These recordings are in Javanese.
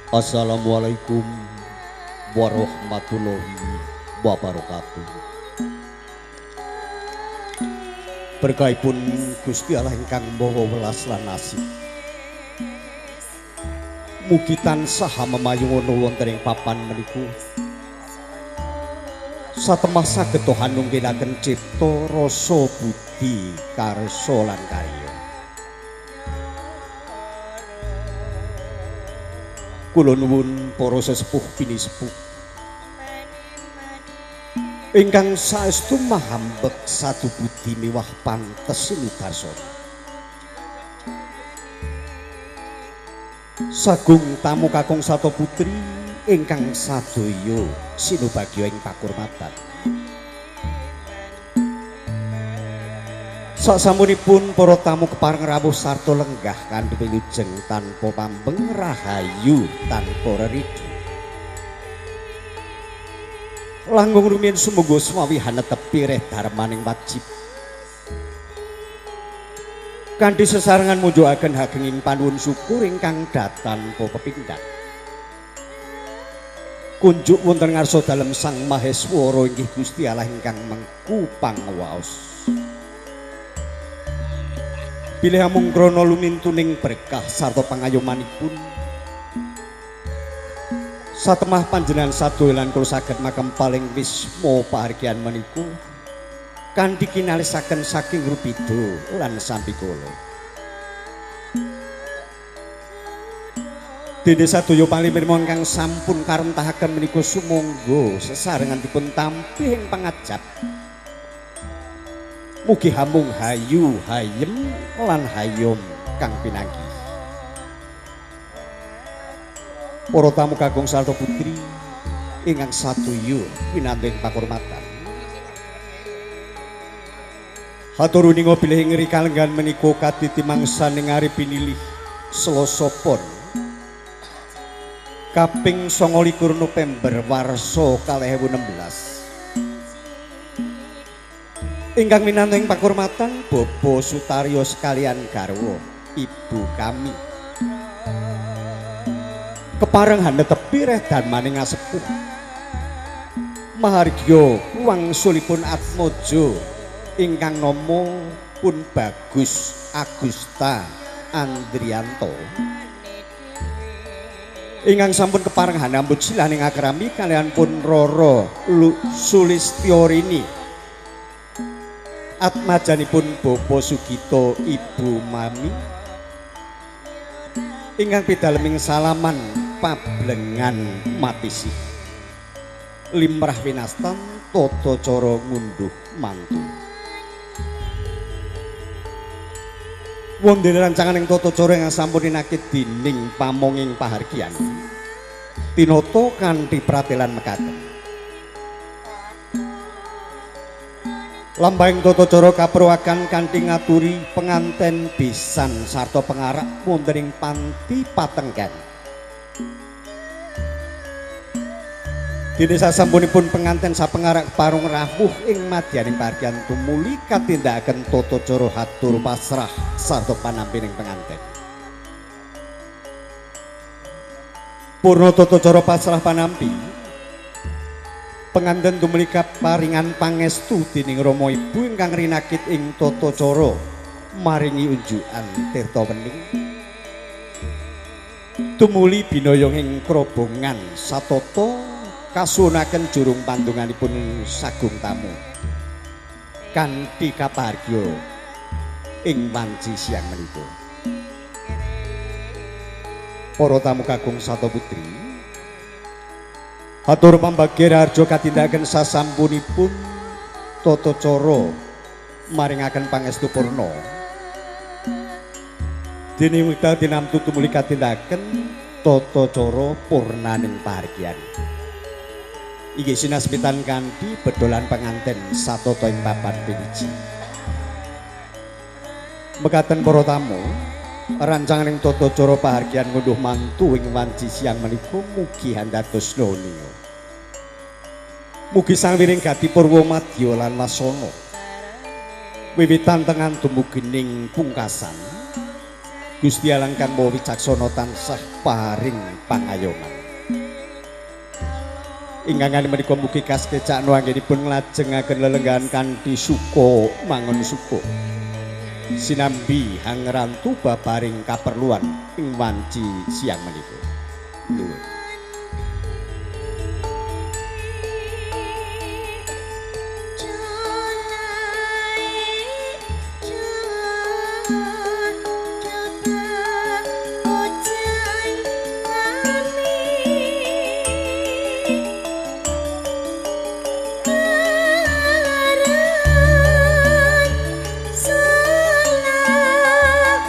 Assalamualaikum warahmatullahi wabarakatuh. Berkahipun Gusti Allah ingkang Maha Welas lan Asih. Mugi tansah memayungono wonten ing papan menika. Satemah saged hanungginaken cipta rasa budi karsa lan karya. Kula nuwun para sesepuh pinisepuh ingkang saestu mahambek sadu budi miwah pantes sinudarsana. Sagung tamu kakung sato putri ingkang sadaya sinubagya ing pakurmatan. Sasampunipun para tamu kepareng rawuh sarta lenggah kanthi wilujeng tanpa pambeng rahayu tanpa reridu. Langkung rumiyin sumangga swawihan netepi reh dharmaning wajib. Kanthi sesarengan munjukaken hagenging panuwun syukur ingkang datanpa pepindhan. Kunjuk wonten ngarsa dalem Sang Maheswara inggih Gusti Allah ingkang mengku pangwaos. Bilih amung krana lumintuning berkah sarta pangayomanipun satemah panjenengan sadaya lan kula saged makempaling wisma pahargyan menika kanthi kinalisaken saking rubida lan sambikala. Dene sadaya palimirma ingkang sampun karentahaken menika sumangga sesarengan dipun tampi ing pangajap. Mugi hamung hayu hayem lan hayom kang pinanggih. Para tamu kakung sarta putri ingkang sadaya winantu ing pakurmatan. Hatur uninga bilih ing kalenggan menika kaditi mangsaning ari pinilih Selasa Pon kaping 29 November warsa 2016. Ingkang minantu ing pakurmatan Bapak Sutaryo sekalian garwa ibu kami. Kepareng hanetepi reh darmaning ngasepuh. Mahargya wangsulipun Atmojo ingkang nama pun Bagus Agusta Andrianto. Ingkang sampun kepareng hanambut silaning akrami kalian pun Roro Sulistyorini. Atmajanipun Bapak Sugito Ibu Mami ingkang pidaleming salaman pablengan matisi limrah winastan tata cara ngunduh mantu. Wonten rancangan ing tata cara ingkang sampun rinakit dening pamonging pahargyan tinata kanthi pratelan mekaten. Lambang tata cara kaprowakan kanthi ngaturi penganten besan sarta pengarak wonten ing panti patengken. Dene sasampunipun penganten sapengarak parung rawuh ing madyaning pahargyan tumuli katindakaken tata cara hatur pasrah sarta panampining penganten. Purna tata cara pasrah panampi, penganten tumuli kaparingan pangestu dening Rama Ibu ingkang rinakit ing tata cara maringi unjukan tirta wening. Tumuli binaya ing krobongan satata kasuwunaken jurung pandonganipun sagung tamu kanthi kapargya ing wanci siang menika. Para tamu kakung sarta putri, hatur pambagya raharja katindakaken sasampunipun tata cara maringaken pangestu purna. Dene wekdal tinamtu tumuli katindakaken tata cara purnaning pahargyan. Inggih sinasmitan kanthi bedolan penganten satata ing papan piniji. Mekaten para tamu, rancanganing tata cara pahargyan ngunduh mantu ing wanci siang menika mugi handados nuhun. Mugi sangwiring gati purwa madya lan wasana. Wiwitan tengan dumugi ning pungkasan. Gusti Allah kang Maha Wicaksana tansah paring pangayoman. Ingkang menika mugi kasekecakno anggenipun nglajengaken lelenggahan kanthi suka mangun suka. Sinambi hangrantu babaring kaperluan ing wanci siang menika. Nuwun. Salah ingat.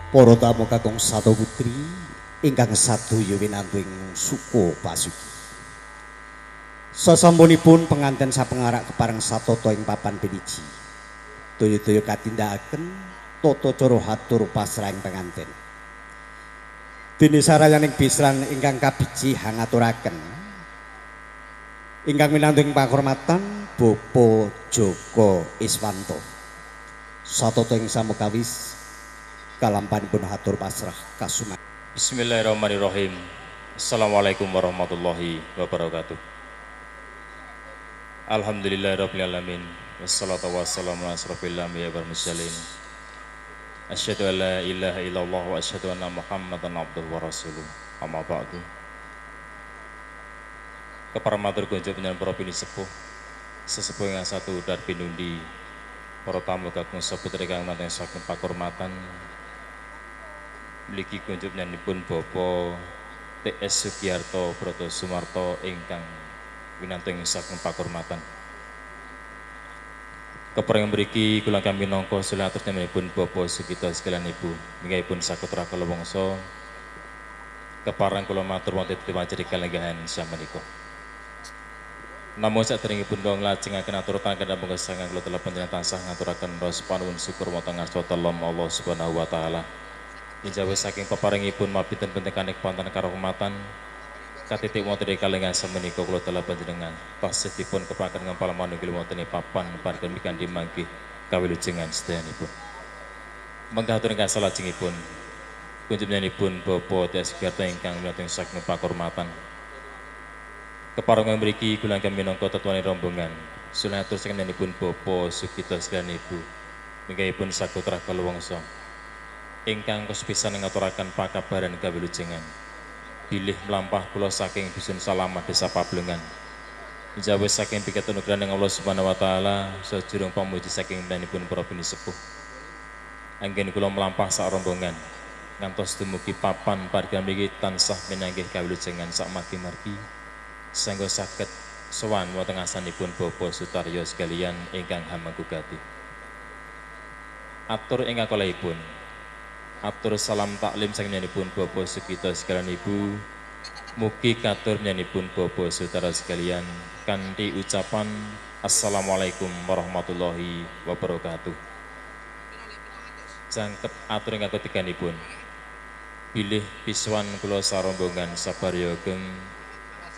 Para tamu kakung sato putri ingkang sadaya winantu ing suku Basuki. Sasampunipun penganten sapengarak kepareng satata ing papan piniji. Daya-daya katindakaken tata cara hatur pasrahing penganten. Dene sarayaning bisran ingkang kabiji hangaturaken ingkang winantu ing pakurmatan Bapak Joko Iswanto. Satata ing samukawis kalampanipun hatur pasrah kasuman. Bismillahirrahmanirrahim. Assalamualaikum warahmatullahi wabarakatuh. Alhamdulillahirabbil alamin. Wassalatu wassalamu ala asrofil anbiya'i wal mursalin. Asyhadu an la ilaha illallah wa asyhadu anna Muhammadan abduhu wa rasuluh. Amma ba'du. Keparamatur kunjuk panjenengan para pinisepuh, sesepuh ingkang satu dar pinundi, para tamu kakung saputri kang manten saking pakurmatan. Mligi kunjuk panjenenganipun Bapak T.S. Sugiarto Broto Sumarto ingkang winantu ing saking pakurmatan. Kepareng mriki kula kami minangka sulatur panjenenganipun Bapak Sugito sekalian Ibu, minggahipun sakutra kala wangsa. Kepareng kula matur wonten titiwan kalenggahan samenika. Namun saderengipun kula nglajengaken atur tangga monggo sangang kula telah panjenengan tansah ngaturaken raos panuwun syukur wonten ngarsa dalem Allah Subhanahu wa taala. Injawis saking peparengipun mabiten penting kanikmatan karahmatan katitik wonten ing kalenggahan samenika kula telah panjenengan tasih dipun kepaken ngempal manunggil wonten ing papan pandemikan dimangkih kawilujengan sedayanipun. Mangga atur ingkang salajengipun kunjunganipun Bapak T.S. Sugiarto ingkang winantu saking pakurmatan. Keparengan mriki kula ingkang minangka tetuane rombongan sulatur saking Bapak Sugito sekalian Ibu minggahipun sakutra kala wangsa ingkang kesepisan ngaturaken pakabaran kawilujengan bilih mlampah kula saking dusun Salamat Desa Pablengan. Njawis saking piket anugrahaning Allah Subhanahu wa taala sajurung pamuji saking panjenenganipun para pinisepuh. Anggen kula mlampah sak rombongan ngantos dumugi papan pargan mriki tansah minanggih kawilujengan sak margi-margi sangga saged sowan wonten ngarsanipun Bapak Sutaryo sekalian ingkang hamangku gati. Atur ingkang kalihipun atur salam taklim saking Bapak Sugito sekalian Ibu, mugi katur panjenenganipun Bapak Saudara sekalian kanthi ucapan assalamualaikum warahmatullahi wabarakatuh. Jangkep atur ingkang ketiganipun bilih piswan kula sarombongan sabarya ageng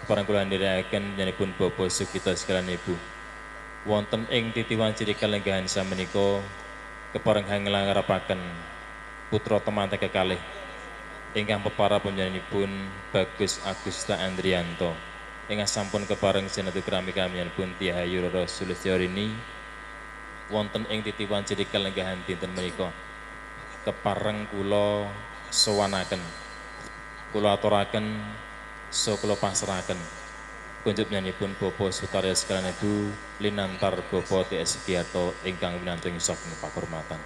kepareng kula ndherekaken panjenenganipun Bapak Sugito sekalian Ibu wonten ing titiwan ciri kalenggahan samenika kepareng hangelaken putra temanten kekalih ingkang pepara panjenenganipun Bagus Agusta Andrianto ingkang sampun kepareng sinatu kerami kamiyanipun Tiahayu Roro Sulistyorini wonten ing titiwan ciri kalenggahan dinten menika kepareng kula sowanaken kula aturaken so kula pasrahaken kunjuk panjenenganipun Bapak Sutaryo sekalian Ibu linantar Bapak T.S. Sugiarto ingkang winantu ing saking pakurmatan.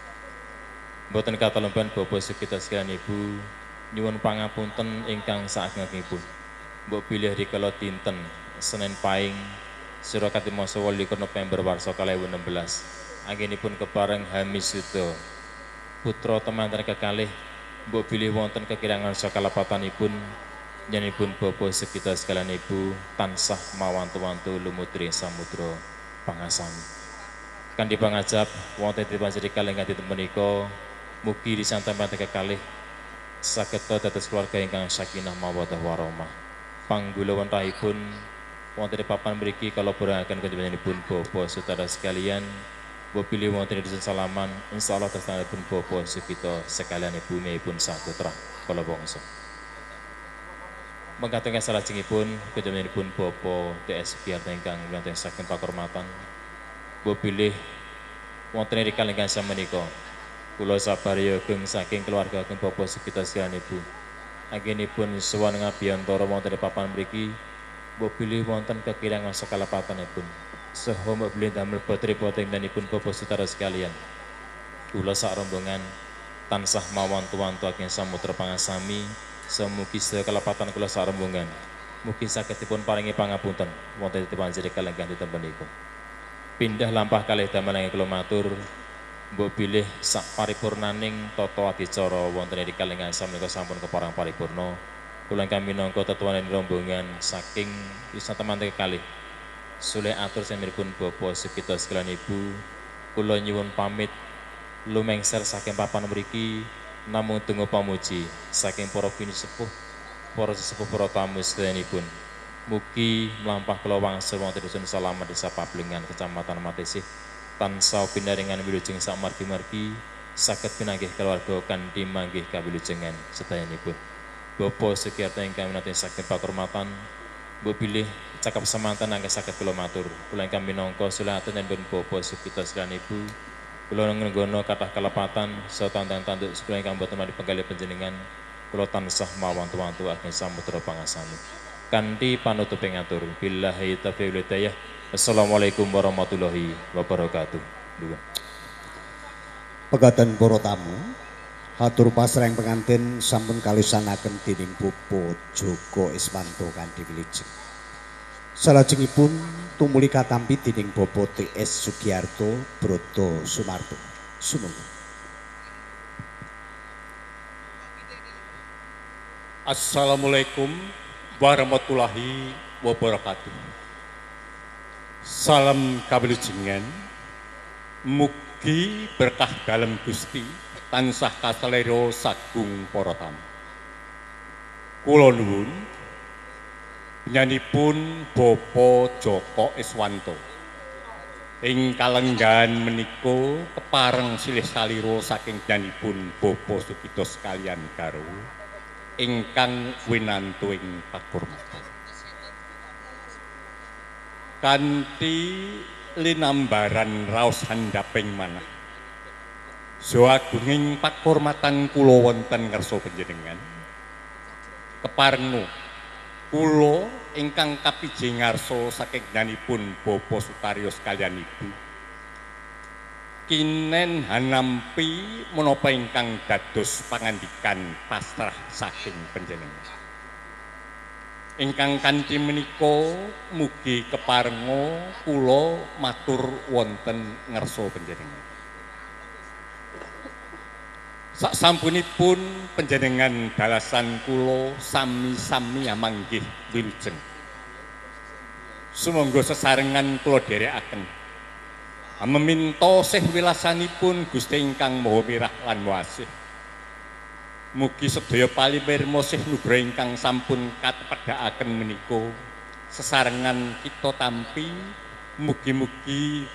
Mboten katalemban Bapak Sugito sekalian Ibu nyuwun pangapunten ingkang saageng-agengipun. Mbok bilih rikala dinten Senin Paing sira katimasa 28 November warsa 2016 anggenipun kepareng Hamisuda putra temanten kekalih mbok bilih wonten kekirangan sakalapatanipun nyanipun Bapak Sugito sekalian Ibu tansah mawantu-wantu lumutri samudra pangasami. Kanthi pangajap wonten titipan kalenggahan dinten menika mugi disantempan kekalih saged dados keluarga ingkang sakinah mawaddah warahmah. Panggula wontenipun wonten papan mriki kalaboraken panjenenganipun Bapak Saudara sekalian mbok bilih wonten dusun Salaman insyaallah dastanipun Bapak Sugito sekalian Ibu pun sakutra kala wangsa. Mengkaten salajengipun panjenenganipun Bapak T.S. Sugiarto ingkang winantu saking pakurmatan mbok bilih wonten ing kalenggahan samenika kula sabarya ageng saking keluarga ageng Bapak Sugito sekalian Ibu anggenipun sowan ngabiyantara wonten papan mriki mbok bilih wonten kekirangan sakalapatanipun saha mbok bilih damel botri-botri panjenenganipun Bapak Saudara sekalian kula sak rombongan tansah mawantu-wantu ageng samudra pangasami semugi sedaya kalepatan kula sak rombongan mugi saged dipun paringi pangapunten wonten titipan kalenggahan dinten menika. Pindah lampah kalih damel ingkang kula matur. Mbok bilih sak paripurnaning tata adicara wonten ing kalenggahan samenika sampun kepareng paripurna. Kula ingkang minangka tetuaning rombongan saking wisata teman kekalih sulih atur samiripun Bapak Sugito sekalian Ibu, kula nyuwun pamit lumengser saking papan mriki namung donga pamuji saking para pinisepuh, para sesepuh, para tamu sedayanipun. Mugi mlampah kula wangsul wonten dusun Salaman Desa Pablengan Kecamatan Matesih tansah pinaringan wilujeng sak margi-margi saged pinanggih keluarga kanthi manggih kawilujengan sedayanipun. Bapak Sugiarto ingkang minangka saking pakurmatan, mbok bilih cakap semanten angke saged kula matur. Kula ingkang minangka sulih atur pun Bapak Sugito sekalian Ibu, kula ngrenggono kathah kelepatan saha tandang-tanduk kula ingkang boten mari penggalih panjenengan, kula tansah mawantu-wantu ageng samudra pangasami. Kanthi panutuping atur, billahi taufiq wal hidayah. Assalamualaikum warahmatullahi wabarakatuh. Pegatan para tamu, hatur pasreng pengantin sampun kalisanaken dening Bapak Joko Iswanto kanthi wilujeng. Salajengipun tumuli katampi dening Bapak T.S. Sugiarto Broto Sumarto. Sumangga. Assalamualaikum warahmatullahi wabarakatuh. Salam kawilujengan. Mugi berkah dalem Gusti tansah kasalira sagung para tamu. Kula nuwun penyanipun Bapak Joko Iswanto. Ing kalenggahan menika kepareng silih salira saking penyanipun Bapak Sugito sekalian garwa ingkang winantu ing pakurmatan. Kanthi linambaran raos handaping manah, saha agunging pakurmatan kula wonten ngarsa panjenengan, keparenga kula ingkang kapiji ngarsa saking gnanipun Bapak Sutaryo sekalian Ibu, kinen hanampi menapa ingkang dados pangandikan pasrah saking panjenengan. Ingkang kanthi menika mugi keparenga kula matur wonten ngarsa panjenengan. Sasampunipun panjenengan dalasan kula sami-sami amanggih wilujeng. Sumangga sesarengan kula dherekaken. Meminta sih wilasanipun Gusti ingkang Maha Mirah lan Maha Asih. Mugi sedaya palimirma sih nugraha ingkang sampun katepedhakaken menika sesarengan kita tampi, mugi-mugi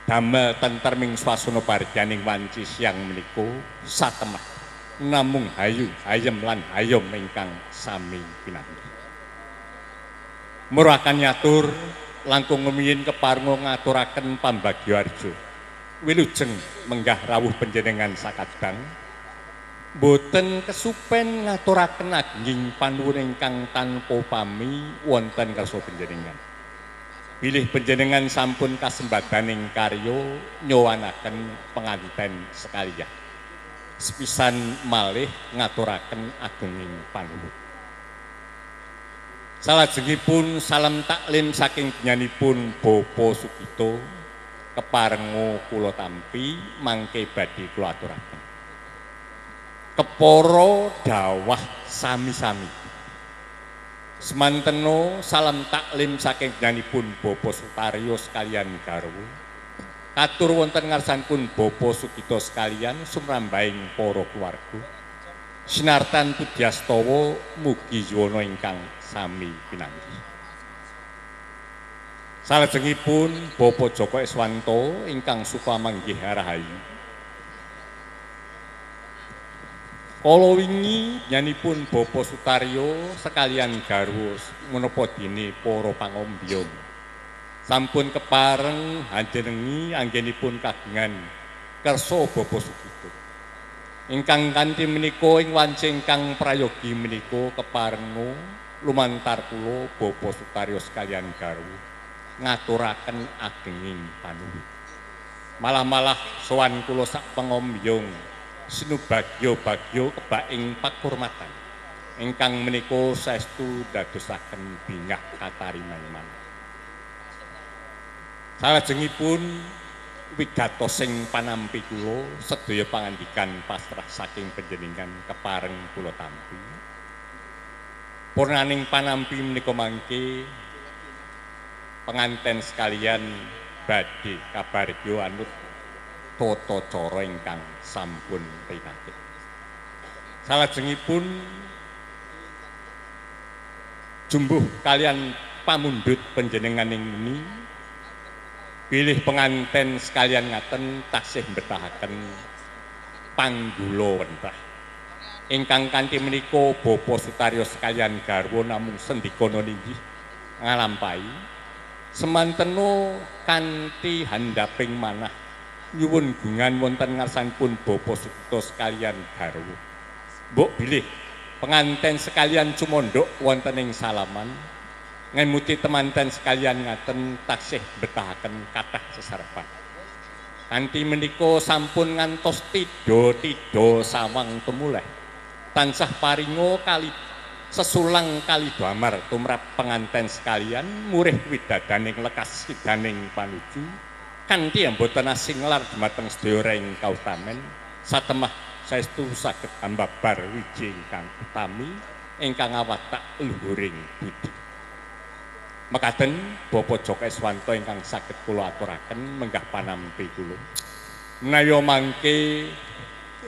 damel tentreming swasana parjaning wanci siang menika satemah namung hayu hayem lan hayom ingkang sami pinanggih. Murakan nyatur langkung rumiyin keparenga ngaturaken pambagya arja. Wilujeng menggah rawuh panjenengan sakadang. Boten kesupen ngaturaken agenging panuwun ingkang tanpa pami wonten ngarsa panjenengan. Bilih panjenengan sampun kasembadaning karya nyowanaken penganten sekalian. Sepisan malih ngaturaken agenging panuwun. Salajengipun salam taklim saking gnanipun Bapak Sugito keparenga kula tampi mangke badhe kula aturaken. Kepara dawah sami-sami. Semantena salam taklim saking gnanipun Bapak Sutaryo sekalian garwa. Katur wonten ngarsanipun Bapak Sugito sekalian sumrambahing para keluarga. Sinartan Pudyastawa mugi yuwana ingkang sami pinanggih. Salajengipun Bapak Joko Iswanto ingkang suka manggih rahayu. Kala wingi nyanipun Bapak Sutaryo sekalian garwa menapa dene para pangombyong. Sampun kepareng hanjenengi anggenipun kagungan kersa Bapak Sugito. Ingkang kanthi menika ing wanci ingkang prayogi menika keparenga lumantar kula Bapak Sutaryo sekalian garwa ngaturaken agenging panuwun. Malah-malah sowan kula sak pangombyong sinubagya-bagya kebak ing pakurmatan ingkang menika saestu dadosaken bingah katariman. Salajengipun wigatosing panampi kula sedaya pangandikan pasrah saking panjenengan kepareng kula tampi. Purnaning panampi menika mangke penganten sekalian badhe kabarya anut tata cara ingkang sampun pinatih. Salajengipun jumbuh kalian pamundhut panjenenganing muni bilih penganten sekalian ngaten tasih mbetahaken panggula wentah. Ingkang kanthi menika Bapak Sutaryo sekalian garwa namung sendikana ninggih ngalampahi semantena kanthi handaping manah nyuwun gungan wonten ngarsanipun Bapak Sutaryo sekalian garwa. Mbok bilih penganten sekalian cumondhok wonten ing salaman ngemuti temanten sekalian ngaten tasih mbetahaken kathah sesarepan. Kanthi menika sampun ngantos tidha-tidha sawang tumuleh tansah paringa kali sesulang kali damar tumrap penganten sekalian murih widadaning lekas sidaning panuju kanthi mboten asinglar dumateng sedaya ring kautamen satemah saestu saged ambabar wiji ingkang utami ingkang awatak luhuring budi. Mekaten Bapak Joko Eswanto ingkang saged kula aturaken menggah panampi kula. Menawi mangke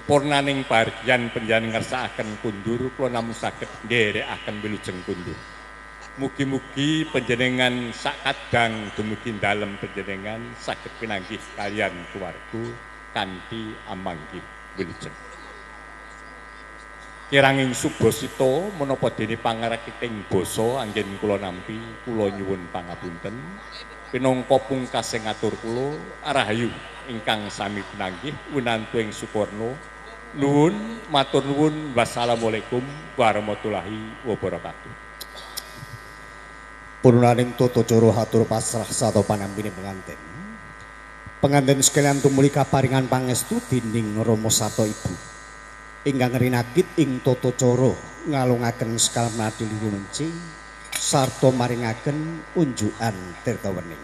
purnaning bagian panjenengan ngersakaken kundur kula namung saged nderekaken wilujeng kundur. Mugi-mugi panjenengan sakadang dumugi dalem panjenengan saged pinanggih kalian keluarga kanthi amanggih wilujeng. Kiranging subasita menapa dene pangrakiting basa anggen kula nampi kula nyuwun pangapunten pinangka pungkasing atur kula rahayu ingkang sami pinanggih winantu ing suporno nuwun matur nuwun wassalamualaikum warahmatullahi wabarakatuh. Purnaning tata cara hatur pasrah sarta panampine penganten. Penganten sekalian tumuli kaparingan pangestu dening Rama sarta Ibu ingkang rinakit ing tata cara ngalungaken sekal mlati linenci sarta maringaken unjukan tirta wening.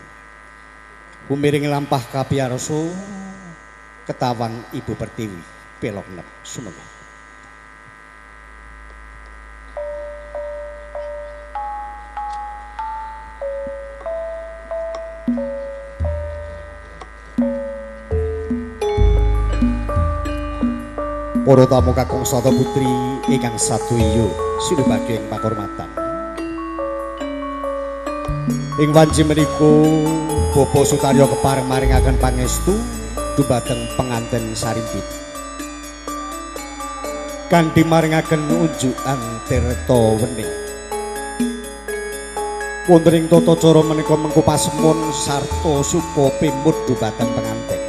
Humiring lampah kapiyarsa ketawang Ibu Pertiwi pelok nem sumangga. Para tamu kakung sarta putri ingkang sadoyo sinubagya ing pakurmatan. Ing wanci menika Bapak Sutaryo kepareng maringaken pangestu dumateng penganten sarimbit. Kanthi maringaken unjukan tirta wening. Wonten ing tata cara menika mengku pasemon sarta suka pimut dumateng penganten.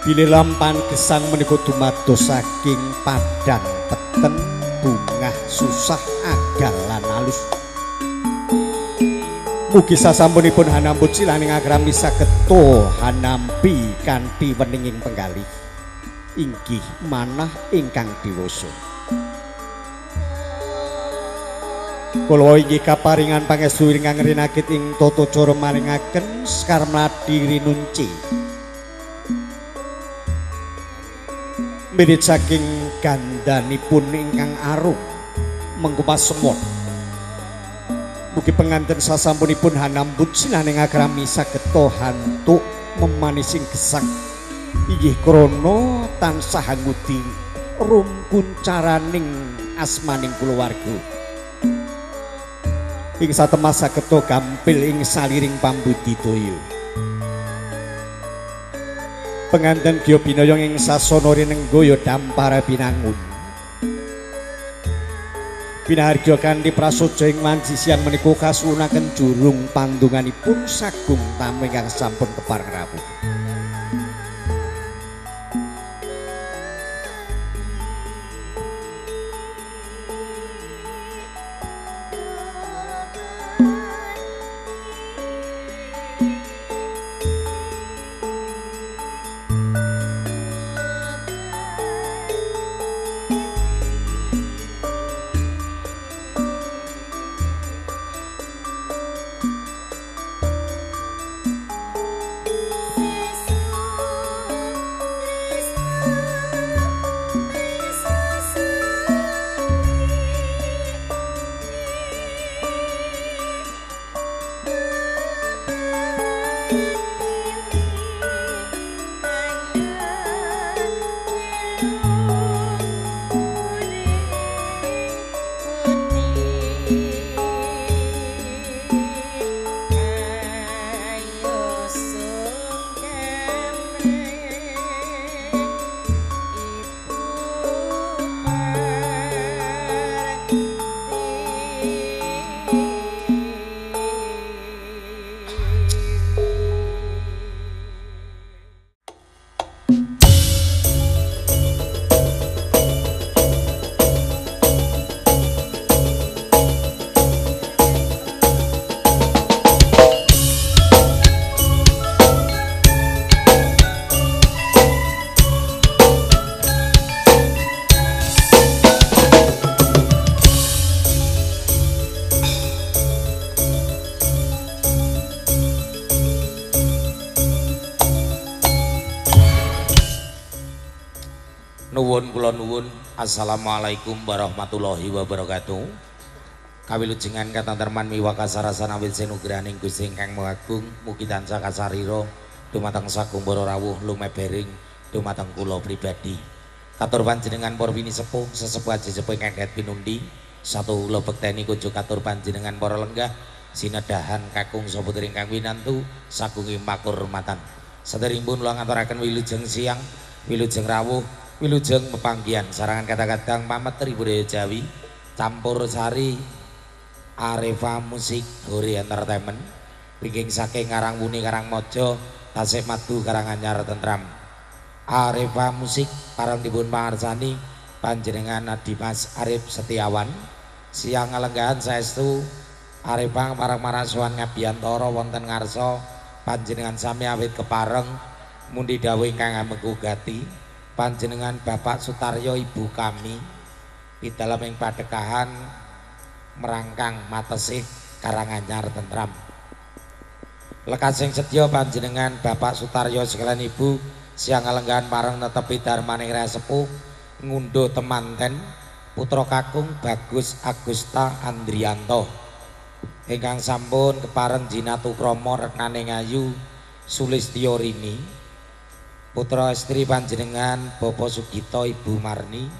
Bilih lampahan gesang menika dumados saking padang peten bungah susah agal lan alus. Mugi sasampunipun hanambut silaning akrami sageta hanampi kanthi weninging penggalih inggih manah ingkang dewasa. Kula inggih kaparingan pangestu ingkang rinakit ing tata cara maringaken sekar mladi rinunci. Mirit saking gandhanipun ingkang arum mengku pasemon. Mugi penganten sasampunipun hanambut silaning akrami sageta hantuk memanising gesang inggih krana tansah ngudi rum kuncaraning asmaning kulawarga. Ing satemah sageta gampil ing saliring pambudidaya. Penganten Gya Binaya ing sasana rinengga ya dampara binangun. Binaharja kanthi prasaja ing wanci siang menika kasuwunaken jurung pandunganipun sagung tamu ingkang sampun kepareng rawuh. Nuwun kula nuwun. Assalamualaikum warahmatullahi wabarakatuh. Kawilujengan katantreman miwa kasarasan awit sinugrahaning Gusti ingkang Maha Agung, mugi tansah kasarira dumateng sagung para rawuh lumebering dumateng kula pribadi. Katur panjenengan para pinisepuh, sesepuh aji sepuh ingkang dhat pinundi, satu kula bekteni kunjuk katur panjenengan para lenggah sinedahan kakung saha putri ingkang winantu sagunge makurmatan. Saderengipun kula ngaturaken wilujeng siang, wilujeng rawuh, wilujeng pepanggihan sarangan kadang-kadang pametri budaya Jawi campur sari Areva Musik Hore Entertainment wingking saking Karangwuni Karangmojo Tasik Madu Karanganyar Tentram. Areva Musik pareng dipun pangarsani panjenengan Adimas Arif Setiawan. Siang alenggahan saestu Areva pareng marasuan ngabiyantara wonten ngarsa panjenengan sami awit kepareng mundi dawuh ingkang amengku gati panjenengan Bapak Sutaryo ibu kami pidalem ing padekahan Merangkang Matesih Karanganyar Tentram. Lekasing sedya panjenengan Bapak Sutaryo sekalian ibu siang alenggahan pareng netepi darmaning sepuh ngundhuh temanten putra kakung Bagus Agusta Andrianto ingkang sampun kepareng jinatukrama retnaning ayu Sulistyorini, putra estri panjenengan Bapak Sugito Ibu Marni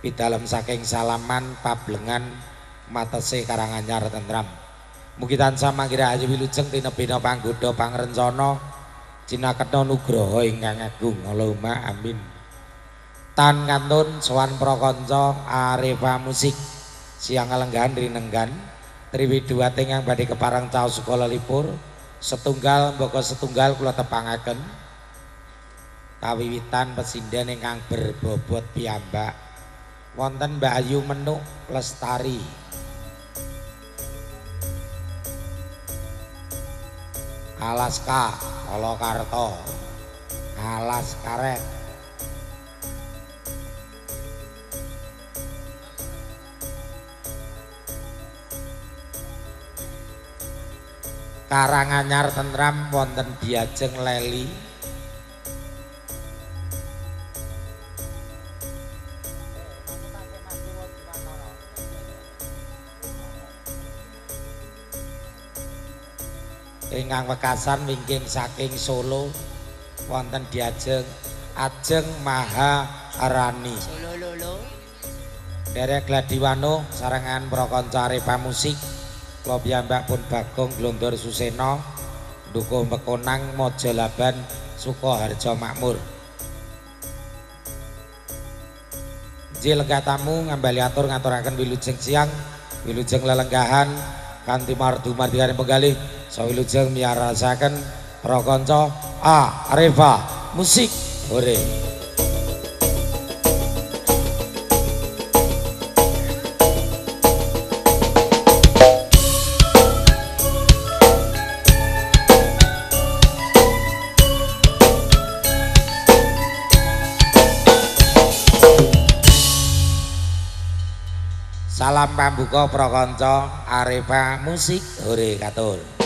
pidalem saking Salaman Pablengan Matesih Karanganyar Tentram. Mugi tansah manggih wilujeng tinebina panggoda pangrencana cinaketna nugraha ingkang agung. Allahumma amin. Tan kantun sowan para kanca Areva Musik siang alenggahan rinenggan triwiduwate ingkang badhe kepareng caos suka lelipur setunggal mbaka setunggal kula tepangaken kawiwitan pesinden ingkang berbobot piyambak wonten Mbak Ayu Menuk Lestari. Alaska Polokarto Alas Karet. Karanganyar Tentram wonten Diajeng Leli. Ingkang wekasan wingking saking Solo wonten Diajeng Ajeng Maharani. Solo lolo. Derek Gladiwano sarengan para kanca Areva Musik kula piyambak pun Bagong Glondor Suseno Dukuh Mekonang Mojolaban Sukoharjo Makmur. Nggih lenggah tamu ngambali atur ngaturaken wilujeng siang, wilujeng lelenggahan kanthi mardu mardikane penggalih sawilujeng miyarasaken para kanca Areva Musik Hore. Salam pambuka para kanca Areva Musik Hore katur. Oh,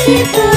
Ibu.